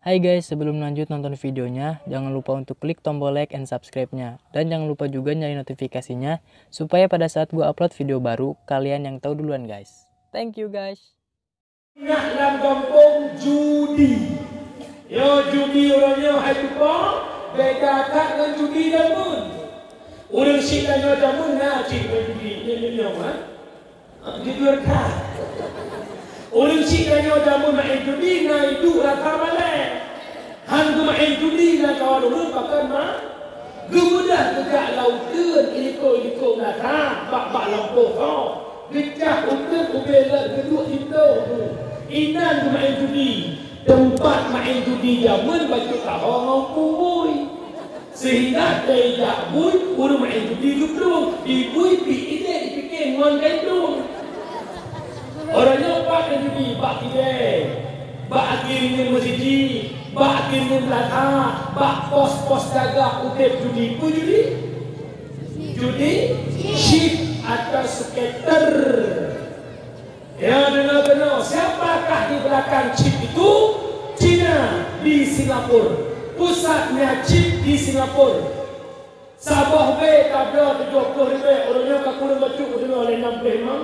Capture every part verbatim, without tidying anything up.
Hai guys, sebelum lanjut nonton videonya, jangan lupa untuk klik tombol like and subscribe-nya. Dan jangan lupa juga nyalain notifikasinya, supaya pada saat gua upload video baru, kalian yang tahu duluan guys. Thank you guys. Nak lam gampông judi. Yo judi uroe nyoe hai tupo, beda that ngon judi jameun. Ureueng syiek tanyoe jameun na cit main judi, nyoe, nyoe, nyoe, ha? Jujur that. Ureueng syiek tanyoe jameun main judi na iduek rasa malèe. Han geumain judi lam kawan ureueng pakon ma? Geumudah geujak lam uteuen ilikong-ilikong gata bak-bak lampôh soe. Geucah uteuen ubé lom geuduek siploh bu. Inan geumain judi. Teumpat main judi jameun bacut taho ngon pubui. Sehingga dari jak bui ureueng main judi geuplueng, di bui pih idéh jipike ngon gandong. Uroe nyoe pat main judi bak kidée, bak akhé reunyueng meuseujid, bak akhé reunyueng beulata, bak pos-pos jaga udeb judi. Peue judi? Judi chip atau skater. Ya, deungoe keunoe, siapakah di belakang chip itu? Cina di Singapura. Pusatnya chip di Singapura. Saboh B tabloe tujoh ploh ribèe, ureueng nyoe ka kureueng bacut keu deungoe lé nam ploh limong.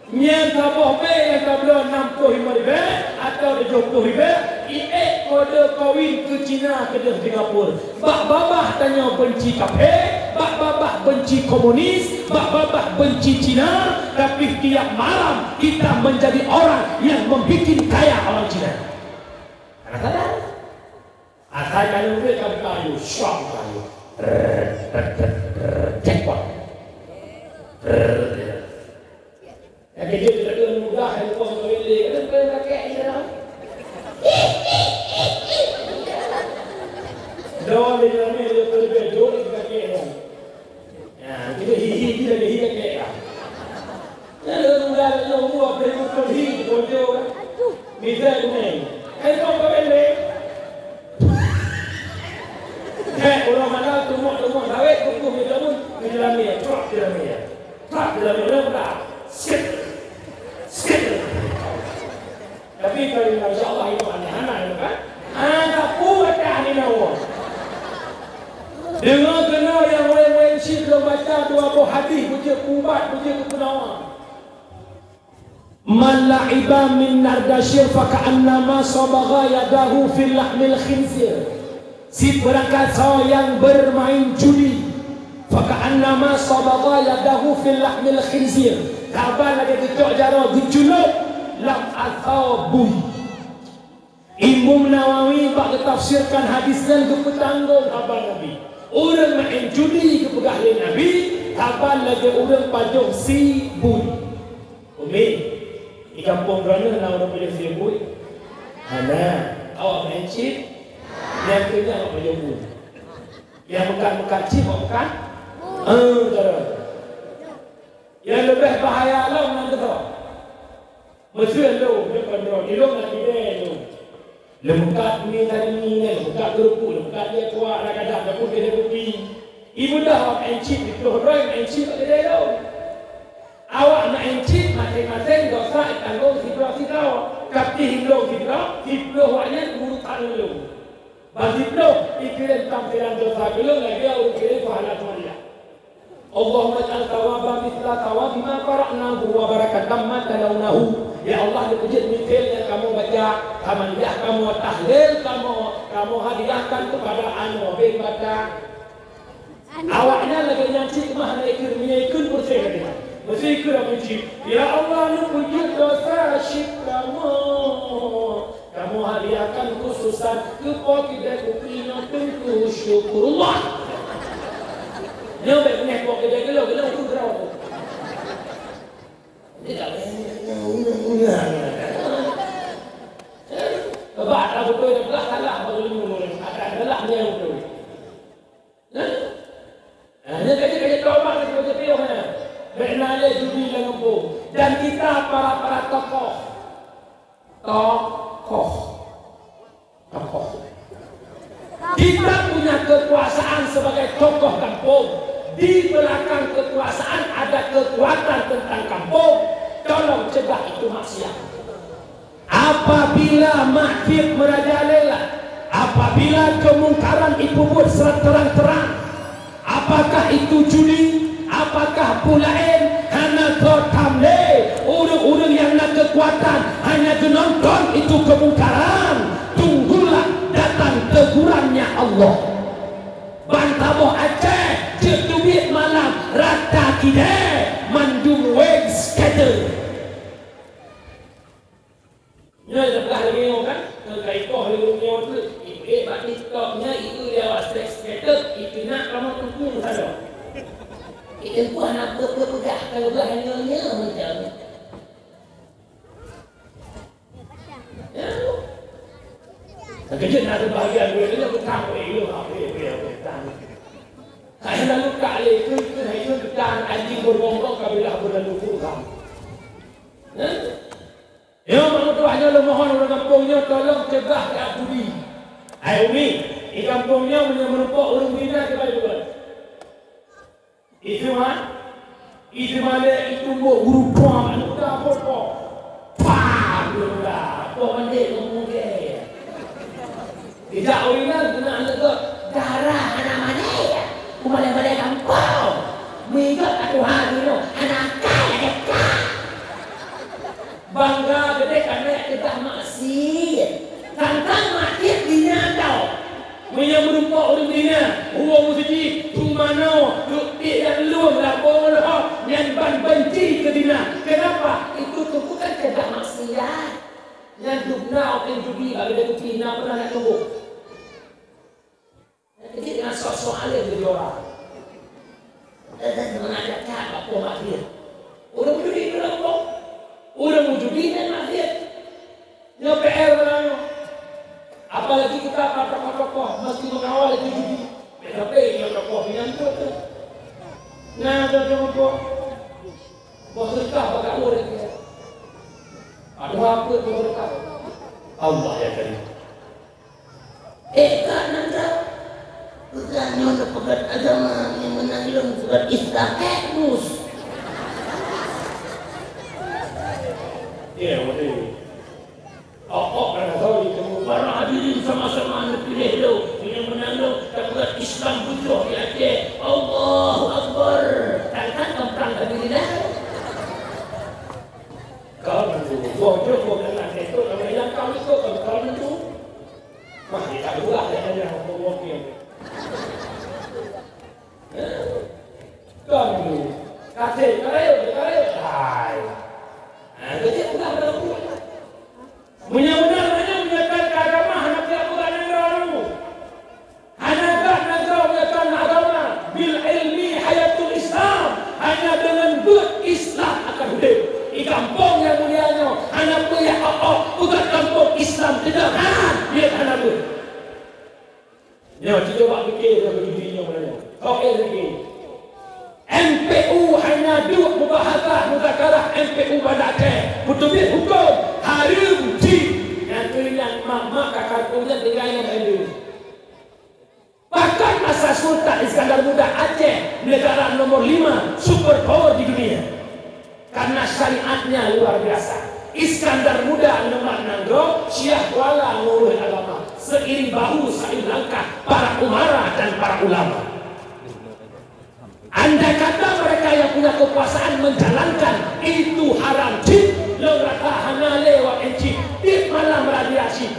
Nyan saboh B nyang tabloe nam ploh limong ribèe atau tujoh ploh ribèe, iék kode kawin keu Cina keudeh Singapura. Bak babah tanyoe benci kafé, bak babah benci komunis, bak babah benci Cina, tapi tiap malam kita menjadi orang yang membikin kaya orang Cina. Ada sadar? Asai ka lheueh ka buka ayu, syok buka ayu. Jackpot. Nyang keujeuet keu ureueng muda handphone kawin lé, kan kawin kakek je dah. Don di dalam ni dia kawin bejol di kakek dia. Ya, kita hihi kita hihi kakek dah. Nyan ureueng muda nyoe umur peuet puluh hi bojo kan. Mizan kuning. Hai kau kawin lé. Heh, ureueng malam tumok-tumok sawét kukuh di dalam, di dalam ni, trok di dalam ni. Trok di dalam ni, ureueng muda. Sikit. Sikit. Tapi kalau insya Allah itu aneh-aneh kan? Ada pun ada aneh nawa. Deungoe keunoe nyang ureueng-ureueng syiek lôn baca dua boh hadih beujeuet ubat, beujeuet keu peunawa. Man la'iba min nardashir faka'annama sabagha yadahu fil lahmil khinzir. Sibeurangkat soe nyang bermain judi, faka'annama sabagha yadahu fil lahmil khinzir. Saban lagèe geucok jaroe geuculok lam asoe bui. Imam Nawawi bak geutafsirkan hadis nyan geupeutanggong haba Nabi. Ureueng maén judi geupeugah lé Nabi, haba lagèe ureueng pajoh sie bui. Umi, di gampông droeneuh na ureueng pajoh sie bui? Hana. Awak maén cit? Nyang keu nyan awak pajoh bui. Nyang meukat-meukat cit awak meukat? Eh, cara. Nyang leubeh bahaya lom nyang keudua. Meuseu lôn, lôn kon droe, ilôn na kidée lôn. Leumeukat mi tadi mi nyan, leumeukat geureupeuk, leumeukat ie kuah, na gadang, dapur kidée kupi. Ibudah awak maén cit, diploh droe maén cit bak kidée lôn. Awak maén cit maséng-maséng dosa itanggong sidroe-sidroe. Tapi lôn sidroe, siploh awak nyan meurutak ngon lôn. Ban siploh ikirém tampilan dosa keu lôn lagèe ureueng kirém pahala Jumaria. Allahumma ij'al thawaba mithla thawabi ma qara'nahu wa barakatan ma talawnahu. Ya Allah, neupeujeuet mithel nyang kamoe baca, hamadah kamoe, tahlil kamoe, kamoe hadiahkan keupada aneuk beng baca. Awaknyan lagèe nyan cit mah hana ikheun, meunyoe ikheun beureuséh lagèe nyan. Beureuséh ikheun lagèe cit. Ya Allah, neupeujeuet dosa cit kamoe. Kamoe hadiahkan khususan keu po kidée kupi nyoe teungku syukurullah. Nyoe bék meunyoe po kidée geulo, geulo tu geulo. Ini tak boleh. Coba tak betul dah belah salah baru lima orang. Akan salah dia betul. Nah, hanya kerja-kerja tobat itu betul dia. Bék na lé judi lam gampông. Dan kita para-para tokoh. Tokoh. Tokoh. Kita punya kekuasaan sebagai tokoh kampung. Di belakang kekuasaan ada kekuatan tentang kampung. Tolong cegah itu maksiat. Apabila maksiat merajalela, apabila kemungkaran ipeubuet secara terang-terang, apakah itu judi, apakah peue laén, hana goe tham lé. Ureuëng-ureuëng nyang na keukuatan hanya geunonton itu kemungkaran, tunggulah datang tegurannya Allah. Ban saboh Aceh jeuet teubiet malam rata kidée, mandum weng scatter. Nyoe teupeugah lagèe nyoe kan, keu ka ikoh lé ureueng nyoe teuk, ié bak TikTok nyoe, ié lé awak stres ketek, ié keunak kamoe tukung sadoe. Ié teungku hana peu-peu peugah, ka geupeugah nyoe-nyoe macam nyoe. Ya. Teukeujot na teubahagian ureueng nyoe beutang ureueng nyoe, ha, weh, weh, weh, tang. Hai lalu tak lé, keu, keu, hai keu, tang, anjing beurongkong ka beulah beurlalu pulang. Ya. Nyoe mak meutuah nyoe lôn mohon ureueng gampông nyoe tolong cegah keu Abdudi. Hai Umi, di gampông nyoe meunyoe meurumpok ureueng bina kiban-kiban. Iseuma, iseuma lé itumbok guru pom anu da pom pom. Pam, anu da pom mandé ngomong ke. Ijak ureueng nyan keuneuk neugok darah hana mané, ya. Kumalai-malai gampông. Meuigok ka tuha jinoe, hana akai lagèe ka. Bangga geude kamoe keugah maksiet. Tantang maksiet dina tau. Meunyoe meurumpok ureueng dina, huwong meuseujid, teumanoe, duek tiek dan lôn, labo leuhop, nyan ban banci keu dina. Kenapa? Itu tu bukan keugah maksiet. Nyan dubna ureueng judi bagi dia tupi, na pernah nak tumbok. Jadi, nyan sok-sok além jadi orang. Dan mengajak kat bak poh maksiet. Ureueng judi meureumpok. Ureueng judi dan maksiet. Nyoe P R barang nyoe. Apalagi kita para tokoh-tokoh mesti mengawal itu judi. Tapi nyoe tokoh nyan tu tu. Nah, ada tokoh. Boh sedekah bagaul lagi. Aduh, apa boh sedekah? Allah ya Karim. Eh, ka nan droe. Bukan nyoe peugét agama nyang meunan lôn peugét Islam. Eh, bus. Ya, waduh. Oh, oh, kana tahu itu. Para hadirin sama-sama neupiléh lôn. Nyang meunan lôn tapeugét Islam bujoh di Aceh. Allahu Akbar. Kan, kan, kemprang hadirin dah. Kau nanti, gua jok, gua kena ketok, kalau yang kau ikut, kalau kau nanti. Mah, dia tak buat, dia hanya ngomong dia. Kan tu. Kasih, karayot, karayot. Hai. Ha, jadi udah pada buat. Meunyoe beuna, meunyoe meunyoe ka agama hana pihak bukan nanggroe. Hana gat nanggroe meunyoe ka agama. Bil ilmi hayatul Islam. Hanya deungon beuet Islam akan udép. Di gampông nyang mulia nyoe, hana peue jak ôk-ôk, peugah gampông Islam keudeh, han, biet hana beuet. Nyoe, cuba pikir lagèe judi nyoe, nyoe. Oke, lagi. M P U hana duek mubahasah muzakarah M P U Banda Aceh. Beuteubiet hukôm, hareuem cit. Nyang keulian mak-mak ka kartu nyan tinggai ngon M P U. Bahkan masa Sultan Iskandar Muda Aceh, negara nomor lima superpower di dunia. Karena syariatnya luar biasa. Iskandar Muda neumat nanggroe, Syiah Kuala ngurus agama. Seiring bahu seiring langkah para umara dan para ulama. Andai kata mereka yang punya kekuasaan menjalankan itu haram cit, lôn rasa hana lé wak enci, tiep malam razia cit.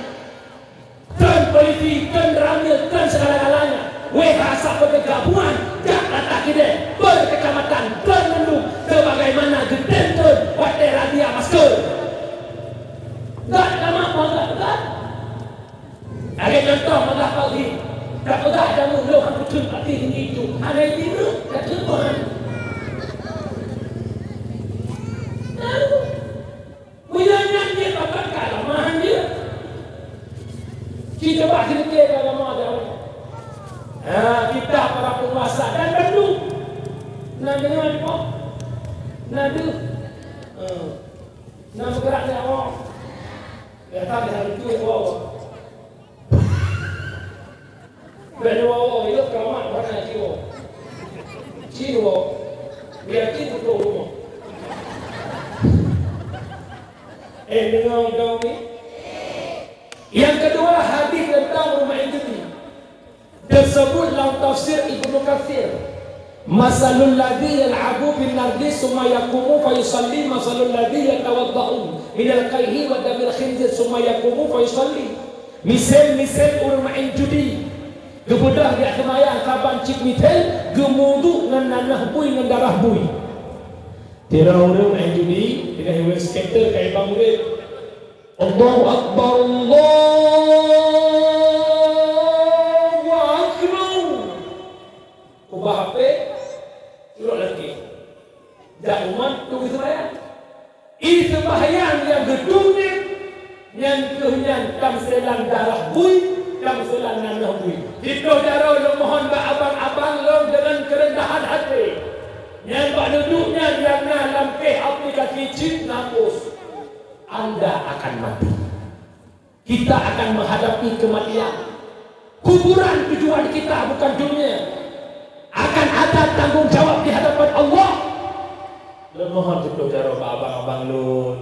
Kon polisi, kon ramil, kon segala-galanya. Weh, rasa bergabungan, jak rata kidée, berkecamatan, kon mendung, sebagaimana geutem thon watée razia masker. Gat nama bangga peugah. Lagée contoh, peugah Pak Zee. Tak peugah jamu loh, aku cun pati ini itu. Ada yang tiru, tak cun Tuhan. Lalu, Meunyoe nyan jeuet bakat ka lama han jeuet. Ci coba seudeukée ka lama jauh. Ha, kita para penguasa dan bandum. Na deungoe nyoe? Na deuh. Ha. Na meugerak nyoe. Ya, tak ada lucu ya, wow. Bèk neuwoe-woe, ilok keumat warna jiwoe. Jiwoe, yakin beutôi rumoh. Eh, deungoe, deungoe. Yang kedua, hadis tentang ureuëng main judi. Tersebut dalam tafsir Ibnu Katsir, "Masalul ladzi yal'abu bin nardi summa yaqumu fa yusalli, masalul ladzi yatawadda'u minal qaihi wa damil khinzir summa yaqumu fa yusalli." Misal-misal ureuëng main judi, geubeudôh jak seumayang saban cit mithel, geumudu ngon nanah bui ngon darah bui. Tira ureuëng main judi, tinggai iwet skater ka ibang ureuëng. Allahu Akbar, Allahu Akbar. Ubah H P, surok lagi. Jak umat tu seumayang. I seumayang nyang geutunyok, nyan keuh nyan tamselan darah bui, tamselan nanah bui. Sitoh jaroe lôn mohon bak abang-abang lôn deungon keureundahan até. Nyan bak dudoe nyan nyang na lam keh aplikasi chip ngapus. Anda akan mati. Kita akan menghadapi kematian. Kuburan tujuan kita, bukan dunia. Akan ada tanggung jawab di hadapan Allah. Lôn mohon sitoh jaroe bak abang-abang lôn.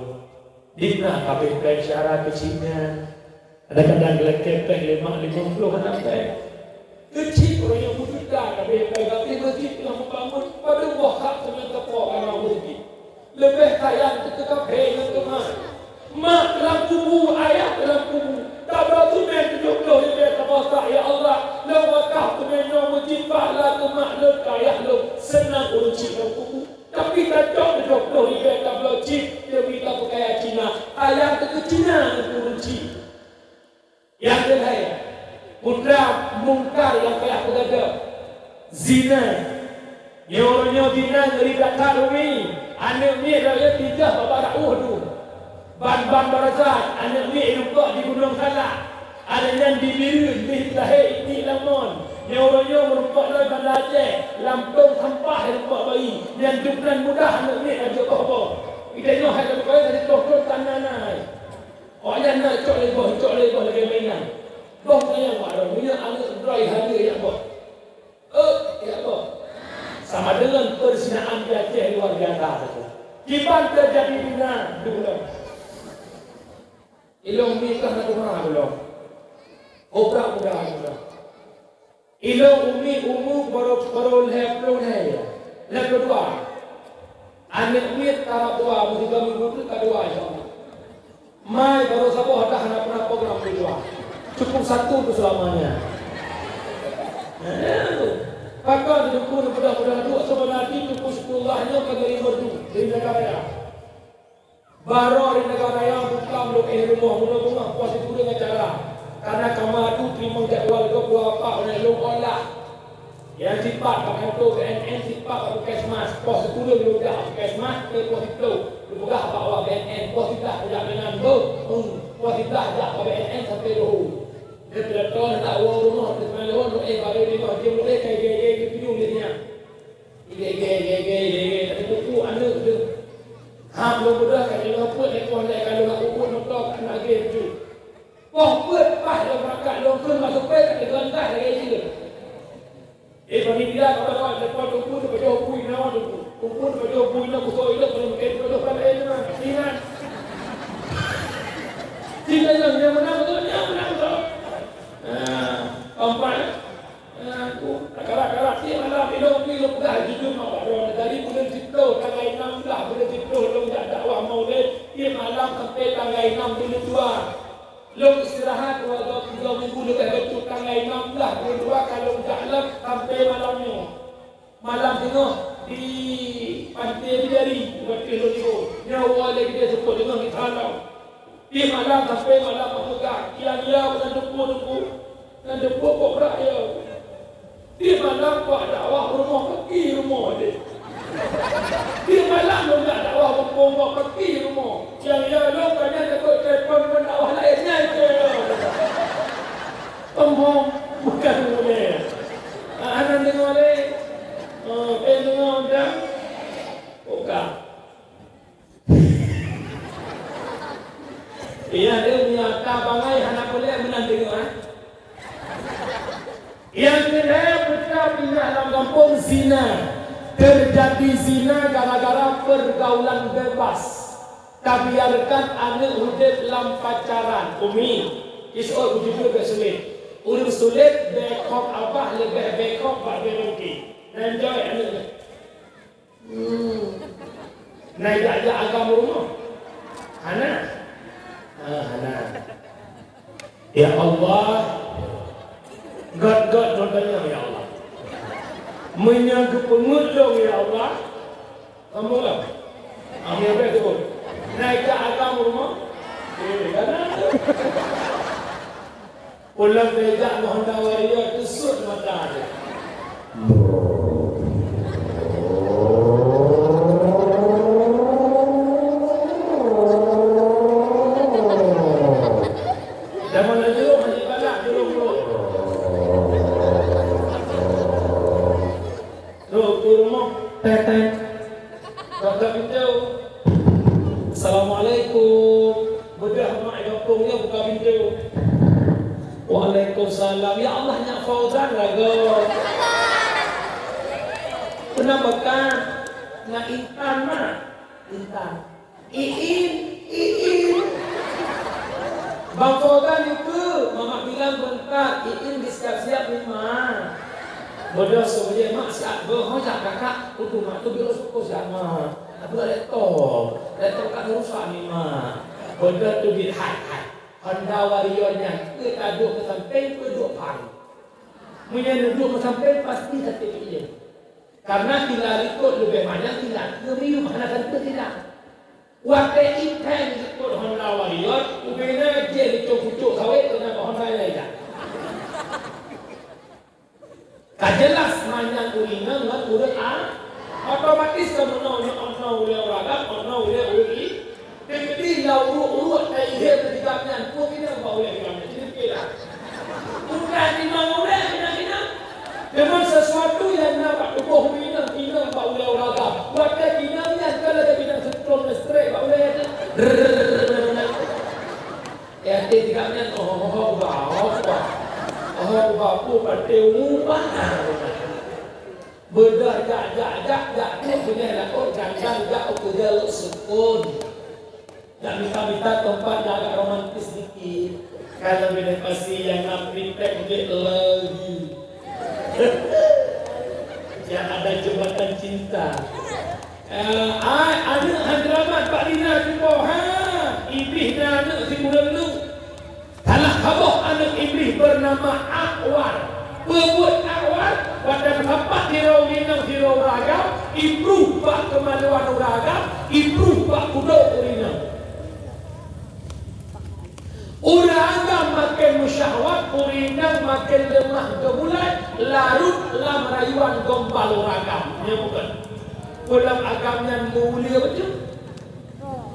Dina kabeh péng syara keuchik nyan. Kadang-kadang geulakée péng lima, limong ploh hana péng. Keuchik uroe nyoe meujuta kabeh péng, tapi masjid teungoh meubangun, padub boh hak teungoh teupo hana masjid. Leubeh sayang teuka kafé ngon teuma. Mak lam kubu, ayah lam kubu. Tabloe teumé tujoh ploh ribée tabasak, "Ya Allah, lôn wakaf teumé nyoe masjid bak lakoe mak lôn keu ayah lôn." Seunang ureuëng chik lam kubu. Tapi tacok tujoh ploh ribée tabloe chip, teuma tapeukaya Cina. Ayah teuka Cina ngon ureuëng chik. Nyang keuhai, putra mungkar nyang payah peugadôh, zina. Nyoe uroe nyoe zina ngeuri that umi. Aneuëk miet rayeuk tijah babah rauh dum. Ban-ban baraza, aneuëk miet rumpok di Gunong Salak. Ada nyan di Bireuen, di lahé itik lamon. Nyoe uroe nyoe meurumpok lom Banda Aceh, lam tong sampah rumpok bayi. Nyan dum nan mudah aneuëk miet rayeuk boh-boh. Ida nyoe hai lam kaya dari toh-toh tanah nai. Awaknyan na cok lé boh, cok lé boh lagée mainan. Boh manyang wak droe, meunyoe aneuëk droe hana jak boh. Eh, jak boh. Sama dengan perzinaan di Aceh luar biasa saja. Kiban terjadi zina dulu. Ilong nikah na tuha belum. Obrak muda muda. Ilong umi umu baru, baru lhée ploh lhée, lhée ploh dua. Aneuëk miet karab dua, meusigoe minggu tu ka dua, insya Allah. Mai baru saboh dah na pernah program di dua. Cukup satu tu selamanya. Pakon di duku mudah-mudahan dua sebenarnya cukup sepuluh nyoe ka dari merdu, dari negara ya. Baroe di negara nyang bukam lôn éh rumoh meunoe beungoh poh sikureueng acara. Karena kama tu teurimong jadwal gob dua apak uroe lôn olah. Nyang sipat bak kantô B N N, sipat bak puskesmas. Poh sikureueng lôn jak bak puskesmas, lheueh poh siplôh lôn peugah bak awak B N N, poh siblaih jak meunan beuh, hmm, poh siblaih jak bak B N N sampai leuhô. Lheueh pidato na tak woe rumoh, lheueh seumah leuhô lôn éh barô lima jeuem lôn éh kai gaya-gaya geupiôh lé nyan. Gaya-gaya, gaya-gaya, gaya-gaya, tapi teupeu aneuëk tu. Hak lôn beudôh ka jinoe peuet ekor lé ka lôn hak peubuet moto ka na gaya tu. Poh peuet paih lôn rakat lôn kheun masuk pé ka teugandah lagée jeuet. Eh, panitia ka bak depan teungku teupajoh bui na teungku. Teungku teupajoh bui na kusoe ilok paling mungkin teupajoh ban laén na. Ingat. Sila nyang, nyang menang betul, nyang menang betul. Ah, keempat. Aku, karak-karak tiep malam ilong pi lôn peugah jujur mawat droe. Dari buleuen siplôh tanggai nam blah buleuen siplôh lôn jak dakwah Maulid, tiep malam sampai tanggai nam buleuen dua. Lôn istirahat dua, dua, dua minggu leubeh bacut, tanggai nam blah buleuen dua ka lôn jak lom sampai malam nyoe. Malam singoh di Pantai Bidari, watée lôn tibo. Nyoe woe lé geude seupôt deungon geutanyoe. Di malam sampai malam memeugah, kian-kian meunan teupeu-teupeu, nan teupeu kok brat ya. Di malam bak dakwah rumoh paki rumoh deh. Di malam lôn jak dakwah muphom bak paki rumoh. Kian-kian lôn ka nyan takot telepon pendakwah laén nyan je. Muphom bukan ulée. Ah, hana deungoe lé. Oh, eh, deungoe dah. Bukan. Iya, dia nyata bangai hana boleh menang deungoe, eh. Yang kena putra pindah dalam kampung zina. Terjadi zina gara-gara pergaulan bebas. Tabiarkan aneuk udeb lam pacaran, Umi. Iseuôt bujur-bujur bèk sulet. Ureueng sulet bèk khok abah leubeh bèk khok bak bèk lungki. Nan jaweueb aneuk nyan. Hmm. Nah, jak-jak agam rumoh. Hana. Ah, hana. Ya Allah. Göt-göt droe tanyoe, ya Allah. Meunyoe geupeungeut lôn, ya Allah. Kamoe lah. Amin, amin, tu. Nah, jak agam rumoh. Eh, hana. Ulôn bejak ngon Honda Warrior, teusut mata jih. Zaman laju, hana galak, dulu, dulu. Trok u rumoh, tet, tet. Buka pintu. Assalamualaikum. Beudôh mak gampông nyoe buka pintu. Waalaikumsalam. Ya Allah, nyak Fauzan lagoe. Peunah bakat? Nyak Intan, Mak. Intan. Iin, iin. Bang Fauzan itu, Mamak bilang bentar, Iin disiap-siap ni, Mak. Beudôh soe, Mak, siat beuh, ho jak kakak, kudu Mak tu bilang syukur siat, Mak. Aduh, ada tong. Ada tong kat rusak ni, Mak. Beudôh tu bit hai, hai. Honda Warrior nyan, keu taduek meusampéng, keu duek phang. Meunyoe duek meusampéng, pasti sate ié. Karena tinggai likot leubeh manyang tinggai keu miyueb hana tentu tinggai. Watèe item likot Honda Warrior, ubena jih licong pucok sawét keu na Honda nyang ija. Ka jelas manyang ureueng inong ngon ureueng a-, otomatis ka meunoe nyoe, oh, nyoe ulèe ureueng agam, oh, nyoe ulèe ureueng i-, Teukeudi lam uruek-uruek ka ihé teudigam nyan, peue keuneuk bak ulèe keunan nyan? Sini pike dah. Bukan timang ulèe keunan-keunan. Deungon sesuatu nyang na bak tuboh inong, inong bak ulèe ureueng agam. Watèe inong nyan ka lagèe inong setrum leustrek bak ulèe nyan. Rrrr. Eh, até tigam nyan, oh, oh, oh, bah, oh, bah. Oh, bah, peue paté, oh, bah. Beudôh jak, jak, jak, jak, trok beungèh laôt, ganggang jak u keudè Lhoksukon. Jak mita-mita teumpat nyang agak romantis dikit. Kalau bidang pasi nyang na pritek dikit lagi. Yang ada jembatan cinta. Eh, ai, aneuk Hadramat bak Lina cuba, ha. Idéh na aneuk si Murelu. Salah saboh aneuk Iblih beunama Akwar. Peubuet Akwar, watèe meusapat sidroe ureueng inong sidroe ureueng agam, ipruh bak keumaluan ureueng agam, ipruh bak kudok ureueng inong. Ureueng agam maken meusyahwat, ureueng inong maken leumah geumulai, larot lam rayuan gombal ureueng agam. Nyoe bukan. Pulang agam nyan mulia beutôi.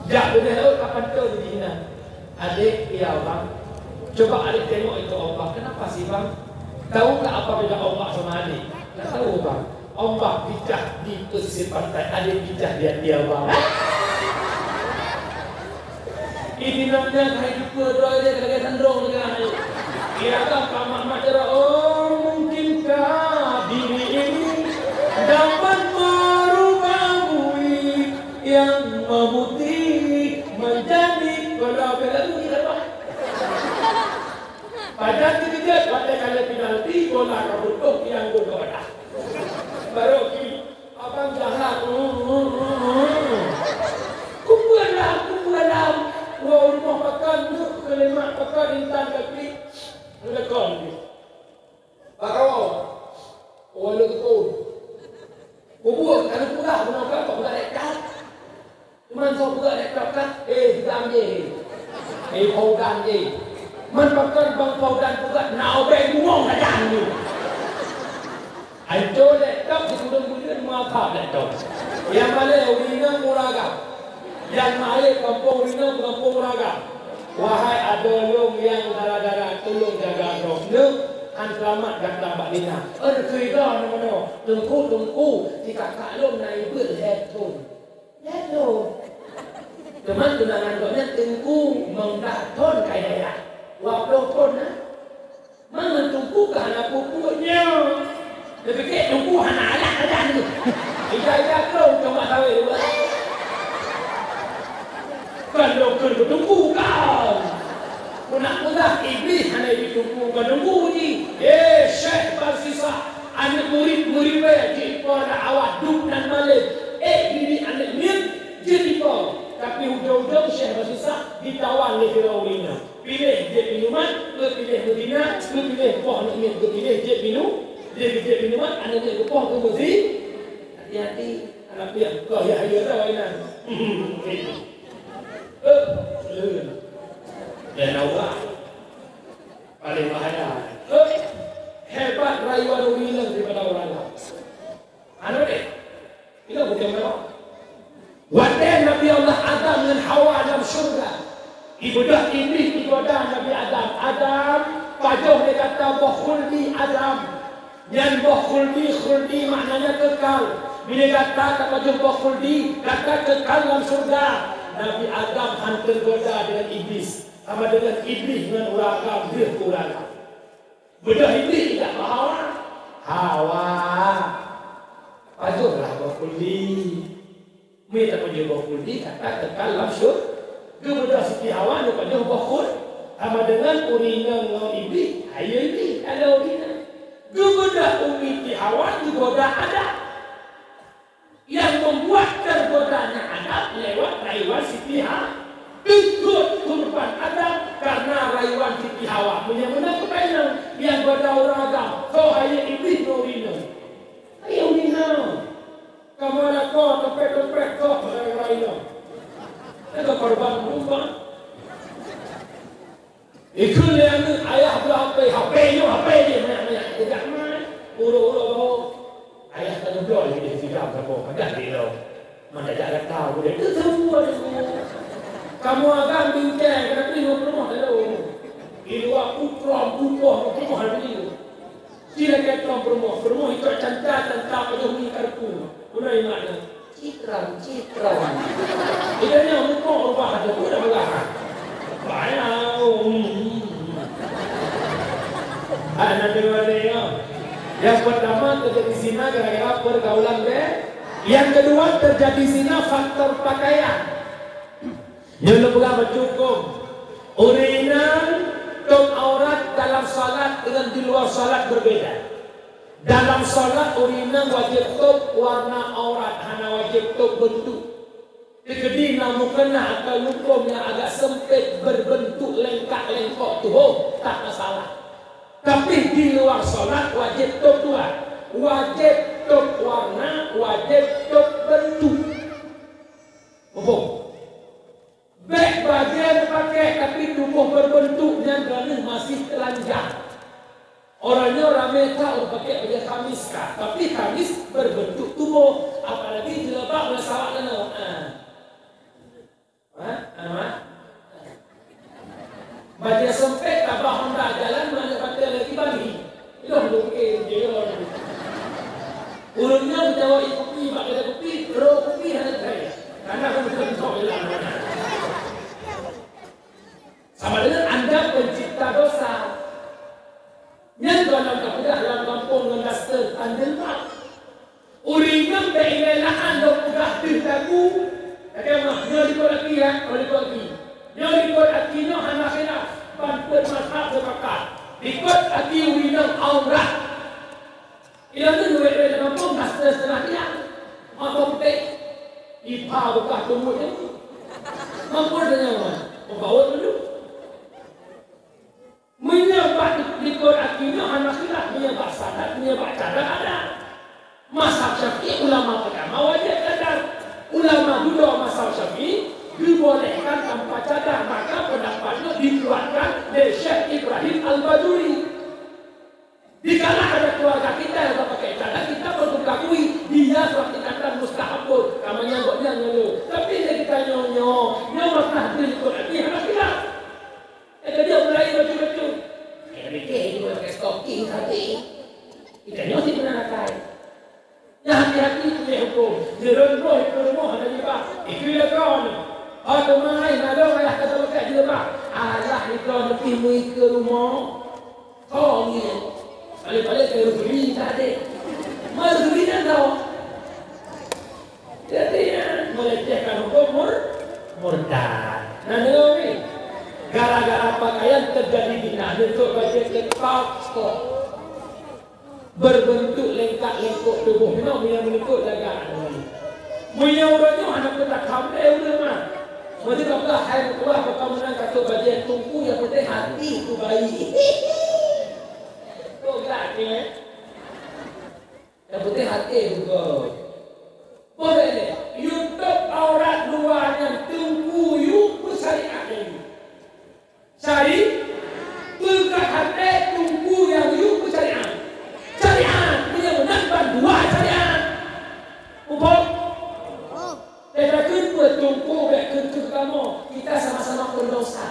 Jak beudôh laôt ka panton di inan. "Adék, ya, Bang." Coba adék tengok itu ombak. Kenapa sih, Bang? Tahu nggak apa beda ombak sama adék? Nggak tahu, Bang. Ombak pecah di pesisir pantai, adék pecah di hati abang. Ini namanya kayak gitu, doa dia lagi sandung dengan ayo. Kira kan kamak macam, oh, mungkinkah diri ini dapat merubah bui yang memutih menjadi, kalau bela tu tidak apa. Pada terkejut, pada kali penalti, bola ka beutôh yang gol kepada. Baru ki, abang jahat. Kupeue lam, kupeue lam. Wah, rumoh pakan, duek keulimak pakan, intan kaki. Lekong ni. Baro. Walau tu. Kubuah, kalau pula, bukan apa, bukan dekat. Teuma soe peugah lé tôb ka, eh, dam jih. Eh, Faudan jih. Man pakon bang Faudan peugah na ubé bungong sajan nyoe. Ancô lé tôb sikureueng buleuen meuakhab lé tôb. Nyang malèe ureueng inong ureueng agam. Nyang malèe kampông ureueng inong kampông ureueng agam. Wahai adoe lôn nyang dara-dara, tulông jaga droeneuh, han seulamat gata bak Lina. Ön keu ida na meunoe, teungku, teungku, si kakak lôn na ié beuet lhèe thôn. Jatuh. Teuma tunangan gobnyan teungku meudah thon ka yah. Dua ploh thon na. Mangat teungku ka hana pupuk nyoe. Leubeh kek teungku hana alat adan tu. Ija-ija keu cuma sawé dua. Beutungku kau. Meunak peugah Iblih hana jitungku, beutungku jih. Eh, Syekh Barsisah, aneuk murit meuribée jipo dakwah dum nan malem. Eh, diri aneuk miet jeuet jipo. Tapi ujong-ujong Syekh Barsisah jitawan lé sidroe ureueng inong. Piléh jeuet minuman, piléh meuzina, piléh poh aneuk miet, piléh jeuet minu-, jeuet, jeuet minuman, aneuk miet geupoh keu meuzi-, hati-hati. Anak piang, kau ya, ya, tahu inan. Eh, eh. Dan Allah paling bahaya. Eh, hebat rayuan ureueng inong daripada ureueng agam. Anu deh, itu bukan melok. Watée Nabi Allah Adam ngon Hawa lam syurga, ibeudôh Iblih igoda Nabi Adam, "Adam, pajoh lé gata boh khuldi, Adam." Nyan boh khuldi, khuldi maknanya kekal. Bila gata tapajoh boh khuldi, gata kekal lam syurga. Nabi Adam han teugoda deungon Iblih, sama deungon Iblih ngon ureueng agam, deuh keu ureueng agam. Beudôh Iblih jak bak Hawa. Hawa, pajohlah boh khuldi. Mita pajoh boh khuldi, gata kekal lam syur-, geubeudôh Siti Hawa neupajoh boh khul-, sama deungon ureueng inong ngon Iblih, ayo Iblih, ayo Iblih. Geubeudôh Ummi Siti Hawa geugoda Adam. Yang membuat tergodanya Adam lewat rayuan Siti Ha-, ikut kurban Adam karena rayuan Siti Hawa. Meunyoe meunan keupeue nyang goda ureueng agam, soe hai Iblih ngon ureueng inong. Hai ureueng inong. Kamoe lakoe teupet-teupet gob rai-rai nyoe. Itu korban penumpang. Ikheun lé aneuk, "Ayah beuh H P, H P nyoe, H P jih, manyak-manyak." Geujak mai, uroe-uroe bahu. Ayah ka geubloe lé sidang saboh, pajan lé lom. Meunan jak gata, udah teuseumua dulu. Kamoe agam bingkai, keuneuk lheueh peurumoh teuh. Di luwa putrom, pupoh, peurumoh lagi. Ci lagèe tuan peurumoh, peurumoh icok canta-canta pajoh mi karpu. Peue na makna? Citram, citram. Ida nyoe muphom rubah ada pun dah peugah. Bayang. Ada nanti mana ya? Yang pertama terjadi zina gara-gara pergaulan deh. Yang kedua terjadi zina faktor pakaian. Nyoe lôn peugah bacut huköm. Ureueng inong tôp aurat dalam salat dengan di luar salat berbeda. Dalam salat ureueng inong wajéb tôp warna aurat, hana wajéb tôp beuntuk. Teukeudi na mukena atau huköm nyang agak sempit berbentuk lengkak-lengkok tuho, tak masalah. Tapi di luar salat wajéb tôp dua. Wajéb tôp warna, wajéb tôp beuntuk. Muphom? Bèk bajèe neupakèk, tapi tuboh berbentuk nyan droeneuh masih teulanjang. Uroe nyoe ramè that ureueng pakèk bajèe kamis ka, tapi kamis berbentuk tuboh, apalagi jilbab ngon sawak keunoe. Ah. Ha? Amat? Bajèe sempit tabah honda jalan, mana pakai lagi bagi. Ilôn lôn, eh, dia. Ureueng nyan geujawa ié kupi, bak geuda kupi, ro kupi hana jai. Karena ureueng nyan tok ilang. Sama dengan anda pencipta dosa. Nyan gohlom tapeugah lam gampông ngon daster tan jilbab. Ureueng nyan bèk ilèe laan lôn peugah deuh lagu. Lagèe mah, nyoe likot aki, ya, oh, likot aki. Nyoe likot aki nyoe hana khilaf, ban peuet mazhab sepakat. Likot aki ureueng nyan aurat. Ilôn nyoe duek-duek lam gampông, daster seutengah tiang. Mantong putéh. Ipa beukah teumuet nyoe. Mampu tanyong, peubawa dulu. Meunyoe bak likot aki nyoe hana khilaf, meunyoe bak sadat, meunyoe bak cadar ada. Mazhab Syafi'i ulama pertama wajéb cadar. Ulama dudoe mazhab Syafi'i geubolehkan tanpa cadar, maka pendapat nyoe dikuatkan lé Syekh Ibrahim Al-Bajuri. Dikala ada keluarga kita yang tak pakai cadar, kita perlu akui dia suatu tindakan mustahab pun. Kamu nyangkut dia ngeluh. Tapi dia kita nyonyo, nyawa pernah dia ikut Nabi, hana khilaf. Kata dia mulai bacut-bacut. Dia mikir dia pakai stocking tadi. Kita nyosi benar akai. Nyan hati-hati punya hukum. Dia rondoh itu rumah ada jilbab. Itu dia kawan. Atau main ada ayah kata lekat jilbab. Alah itu lebih mengikut rumah. Oh, iya. Paling-paling ke Rufri tadi. Mas Rufri kan tahu. Jadi, ya, melecehkan hukum mur-, murtad. Na deungoe mi, gara-gara pakaian teujadi fitnah, neutôk bajèe keu top top, berbentuk lengkap-lengkok tuboh. Meunan meunyoe meuneukot jaga aneuk. Meunyoe uroe nyoe hana peutakam lé ureueng mah. Meunyoe ka hai meutuah, baka meunan ka tôk bajèe teungku, nyang peunteng hati keu bayi. Tôk gerak nyoe. Nyang peunteng até beugöt. Boleh lé, yue tôp aurat luwa nyan teungku yue peusyariat lé yue. Syari-, peugah até teungku nyang yue peusyariat. Syariat, meunyoe meunan ban dua syariat. Muphom? Teuka kheun peue teungku bèk kheun keu kamoe, kita sama-sama pendosa.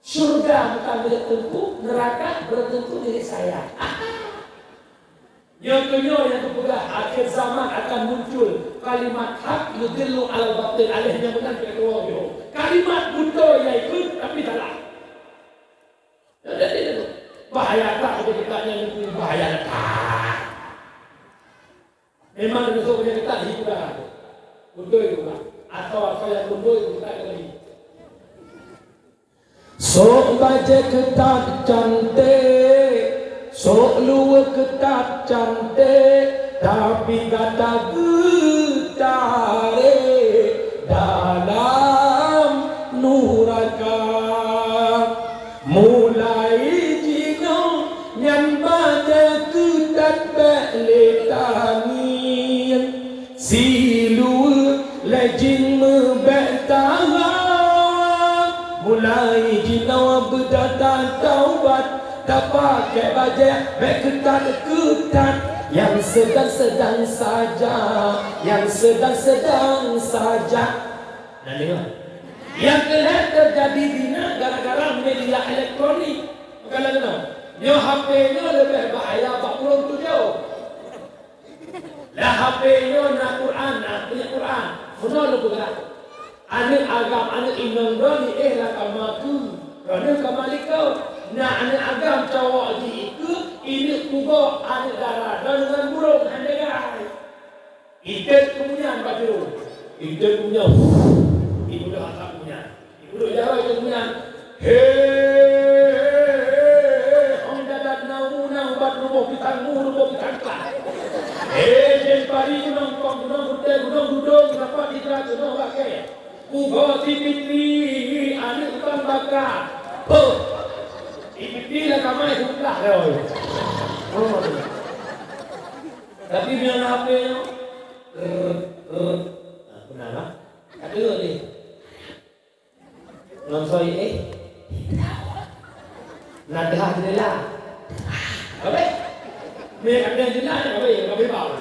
Syurga bukan milék teungku, neraka belum tentu milik saya. Nyoe keuh nyoe nyang geupeugah, akhir zaman akan muncul kalimat hak yudillu alal batil, aléh nyang meunan peuet droe yoh. Kalimat beutôi nyang ikheun, tapi salah. Jadi, bahaya that, jadi kita nyan bahaya that. Memang beutôi nyang kita hiburan. Beutôi bukan? Atau, atau nyang beutôi bukan lagi. Sok bajèe keutat canték, sok luweue keutat canték, tapi gata geutarek dalam nuraka. Mulai jinoe nyan bajèe keutat bèk lé tangieng. Siluweue lé jeueng meubèk taha, mulai jinoe beudata taubat, tapakèk bajèe bèk keutat-keutat, nyang seudang-seudang saja, nyang seudang-seudang saja. Na deungoe? Nyang keuh lhèe teujadi zina gara-gara media elektronik. Maka lagèe nyoe, nyoe H P nyoe leubeh bahaya bak ureueng tujoh. Lam H P nyoe na Quran, na, na Quran. Meunoe lôn peugah. Aneuk agam, aneuk inong droeneuh éh lam kama keu, droeneuh kama likot. Na aneuk agam cowok jih ikeue, ineuk kugoe aneuk dara droeneuh ngon burông han jagai. Itet keu munyan bak jurông. Itet keu munyan. Ibudoh asap keu munyan. Ibudoh jaroe keu munyan. He, he, he, he, hong dadat na u na ubat ruboh pitang mu, ruboh pitang kah. He, jen pari gunong kong, gunong gutèe, gunong dudong, dapat hijrah gunong lakèe. Kugoe si Fitri, aneuk tukang baka. Poh. Si Fitri lam kama, eh, seublah lé. Oh. Tapi meunyoe na H P nyoe, rrrt, rrrt. Nah, beuna lah. Ka deungoe deh. Ngon soi, eh. Na teuhah jendela. Abeh. Meunyoe ka teuhah jendela, abeh, abeh bau.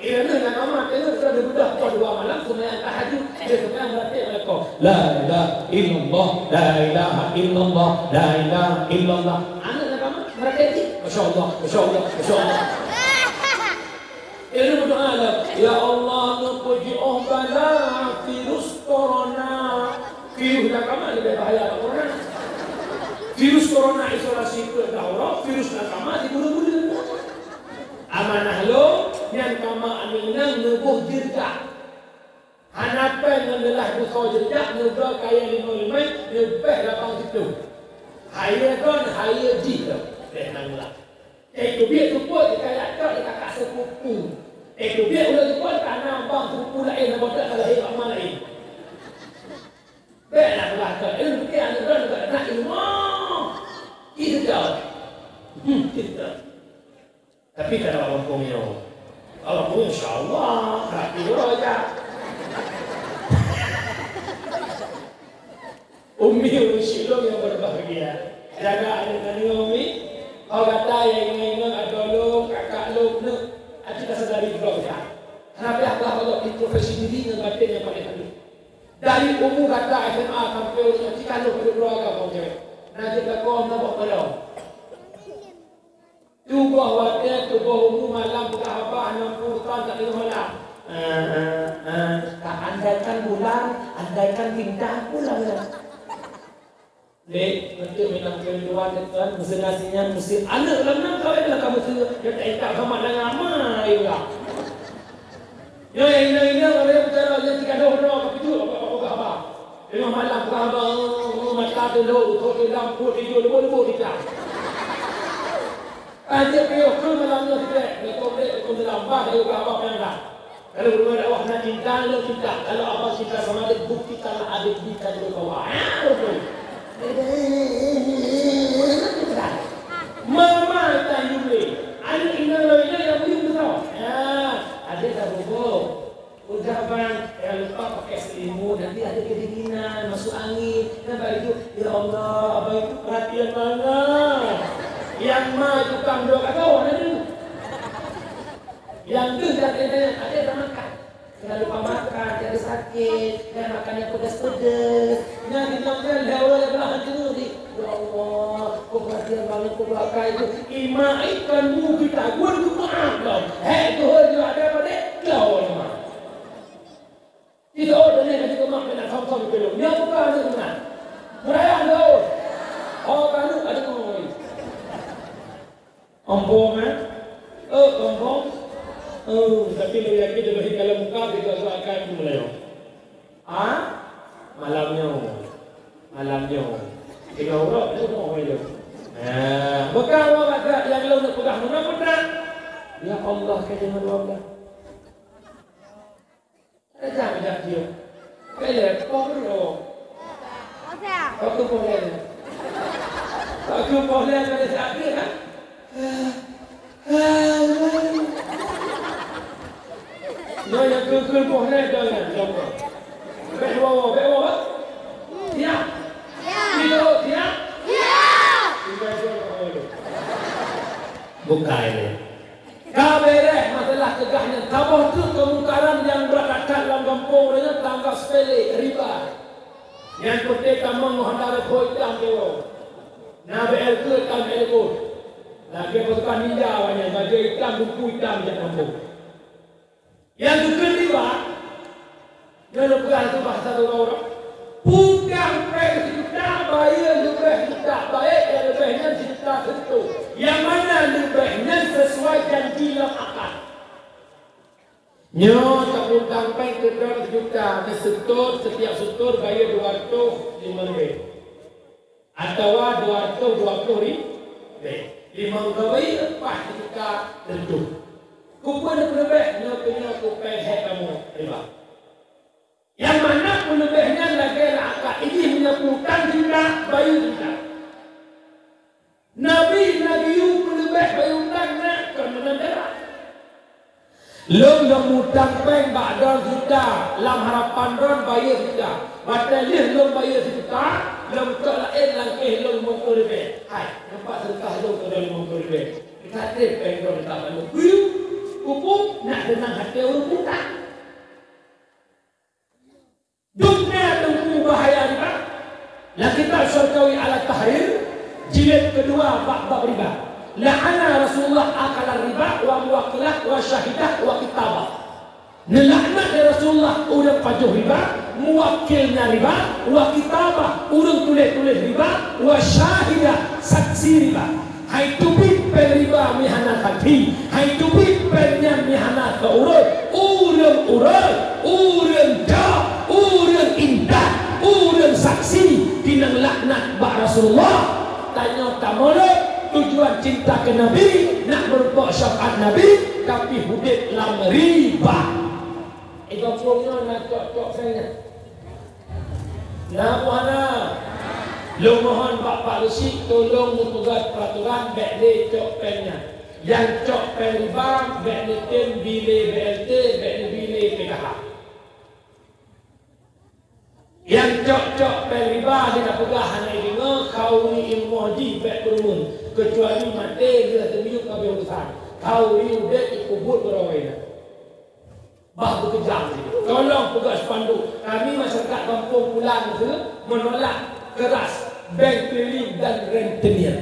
Eh, aneuk lam kama, aneuk sudah dibeudôh poh dua malam, seumayang tahajud, dia seumayang meuratéb lakoe. La ilaha illallah, la ilaha illallah, la ilaha illallah. Aneuk lam kama, meuratéb cit. Masya Allah, masya Allah, masya Allah. Ilmu doa lah. Ya Allah, neupeujiôh bala virus corona. Virus lam kama leubeh bahaya bak corona. Virus corona isolasi peuet daurah, virus lam kama diburu-buru. Amanah lôn, nyan kama aneuk inong neuboh jeurjak. Hana péng ngon leulah beusoe jeurjak, neubloe kayèe limong limong, neubéh lapang siploh. Hayeue kon, hayeue jih lom, bèk na ulah. Eh, teubiet seupôt, jikayak cok di kakak sepupu. Eh, teubiet ulôn seupôt, ka na bang sepupu laén, na bodak ka lahé bak ma laén. Bèk na ulah cok, eh, mungkin aneuk droen ka na ilmu. Itu jauh. Hmm, itu jauh. Tapi ka na bak gampông nyoe. Bak gampông nyoe, insya Allah, rapi uroe jak. Umi, umi syik lôn nyang berbahagia. Jaga aneuk tanyoe, Umi. Keu gata nyang inong-inong, adoe lôn, kakak lôn, neuk, aci tasadari droe gata. Hana payah blah-blah di profesi diri ngon batén nyang paleng halus. Dari umu gata S M A sampoe uroe nyoe, ci ka lôn peuduek droe gata cewek. Na jeuet lakoe, na boh balong. Tuboh watèe, tuboh umu malam peugah haba, hana peurusan, tak deungoe malam. Eh, eh, eh, tak andaikan bulan, andaikan bintang pulang ya. Dek, beutôi memang kerinduan dekat, meuseu nasi nyan, meuseu aneuk lam nan kawin lah kamu seu, ya tak ikat sama dengan amai lah. Ya, ya, ya, ya, kalau yang bicara, ya, tiga doh, doh, apa tu, apa, apa, apa, apa. Teungoh malam peugah haba, mata teulhok, teulhok lam pruet ijo leumbot-leumbot teucah. Anjeuet piôh keu malam nyoe teubiet, nyoe teubiet, nyoe teubiet lam bah dayeuh keu abang nyang dah. Kalau ureueng dakwah na cinta, lôn cinta. Kalau abang cinta sama adék, buktikanlah adék berikan dulu kawan. Ha, betul. Mama tayue lé. Aneuk inong lôn nyoe nyang buyueng beutôi. Ha, adék dah bobo. Udah bang, jangan lupa pakai selimut, nanti ada kedinginan, masuk angin. Kan baju, ya Allah, abang itu perhatian banget. Yang ma tukang doa kata orang tu. Yang tu dah kena ada dah makan. Jangan lupa makan, jangan sakit, jangan makan yang pedas-pedas. Nah, di mana dah orang dah hantu ni. Ya Allah, kok perhatian banget, kok pakai tu. Imak ikan mu kita gua tu maaf dong. Hei, tu hoi, ada apa dek? Kau ni mah. Kita oh, dan ni kata mak kena sama-sama kena. Ni apa kau ni mah? Merayang kau. Oh, kanu ada kau. Ompong, eh? Oh, ompong. Oh, tapi lôn yakin leubeh kalon muka kita tu akan mulai. Ah? Malam nyoe. Malam nyoe. Tiga orang tu mau itu. Ah, bukan orang kata yang lôn nak pegang mana pun tak. Ya Allah, kata Allah. Raja bijak dia. Pele, poh dulu. Aku poh lain. Aku poh lain pada saat dia, kan? Nyoe nyang keu-keu poh lain dah, kan? Bèk woe, bèk woe. Siap? Siap. Siap? Siap. Tinggal dua orang dulu. Bukai dia. Ka beureh masalah keugah nyan, saboh treuk keumungkaran nyang brat that lam gampông ureueng nyan tanggap seupele, riba. Nyan peuté tamong ngon hana reukhô itam keudroe. Na B L T itam, B L T. Lagèe pasukan ninja awak nyan, bajèe itam, buku itam jak gampông. Nyang geukheun riba, nyoe lôn peugah lagèe bahasa droe-droe, peudong péng sijuta, bayeue leubeh juta, baik nyang leubeh nyan sijuta seutôt. Nyang mana leubeh nyan sesuai janji lam akad. Nyoe tapeudong péng keudroe sijuta, neuseutôt, setiap seutôt bayeue dua reutôh limong ribèe. Atawa dua reutôh dua ploh ribèe. Limong gawai leupah sijuta reutôh. Keupeue neupeuleubeh nyoe keu nyoe keu péng hék kamoe riba. Nyang mana peuleubeh nyan lagèe lam akad idih meunyoe peutang sijuta, bayeue sijuta. Nabi, Nabi yue peuleubeh bayeue utang na kon meunan cara. Lôn lôn mutang péng bak droe sijuta, lam harapan droe bayeue sijuta. Watèe lheueh lôn bayeue sijuta, lôn cok laén lam kéh lôn limong ploh ribèe. Hai, nampak seudeukah lôn keudroe limong ploh ribèe. Ka trép péng droe teuka bak lôn. Kuyue, keupeue, nak teunang até ureueng mutang. Dum na teungku bahaya riba. Lam kitab Syarkawi Alat Tahrir, jilid keudua bab, bab riba. La'ana Rasulullah akala riba wa muwakkilah wa syahidah wa kitabah. Neulaknat lé Rasulullah ureueng pajoh riba, muwakilnya riba, wa kitabah, ureueng tuléh-tuléh riba, wa syahidah, saksi riba. Hai teubiet péng riba meuhana saksi, hai teubiet péng nyan meuhana keu ureueng, ureueng uroe, ureueng jak, ureueng intat, ureueng saksi, di nyang laknat bak Rasulullah. Tanyoe tamolok, tujuan cinta keu Nabi, nak meurumpok syafaat Nabi, tapi udép lam riba. Di gampông nyoe na cok-cok péng nyan. Na peue hana? Lôn mohon bak Pak Reusyid tolong neupeugah peuraturan bèk lé cok péng nyan. Nyang cok péng riba bèk neutem bi lé B L T, bèk neubi lé P K H. Nyang cok-cok péng riba di na peugah hana jideungoe, khauri ilmu jih bèk peurumeuen, keucuali maté lheueh teumiyueb ka abéh urusan. Khauri udép ipeubuet beurôi na. Bah beukeujang jih. Tolong peugah spanduk. Kami masyarakat gampông Pulan Meuseu menolak keras bank keliling dan rentenir.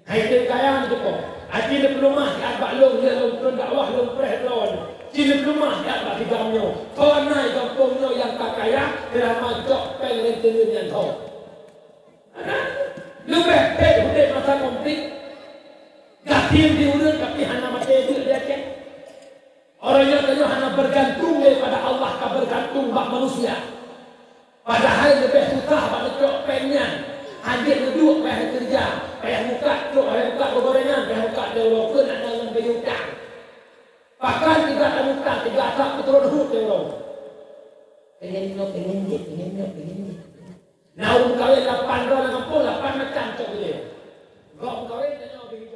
Hai teuka nyang teuka. Aci leupeuleumah siat bak lôn, lheueh lôn treun dakwah lôn preh droe. Ci leupeuleumah siat bak sigam nyoe. Kon na gampông nyoe nyang ka kaya, teuma cok péng rentenir nyan tho. Leubeh bèk udép masa konflik. Gasien di ureueng tapi hana maté jeuet di Aceh. Uroe nyoe tanyoe hana bergantung daripada Allah, ka bergantung bak manusia. Padahai Kah bak neucok péng nyan, hanjeuet neuduek payah neukeureuja, payah mukat trok, payah mukat beugoréngan, payah mukat teuh uroe, keu nak na ngon bayeue utang. Pakon tiga tamutang, tiga tak peutrok deuhut teuh uroe. Pengen nyoe, pengen jih, pengen nyoe, pengen jih. Na ureueng meukawen lapan droe lam gampông, lapan macam cok udeb. Gob meukawen, tanyoe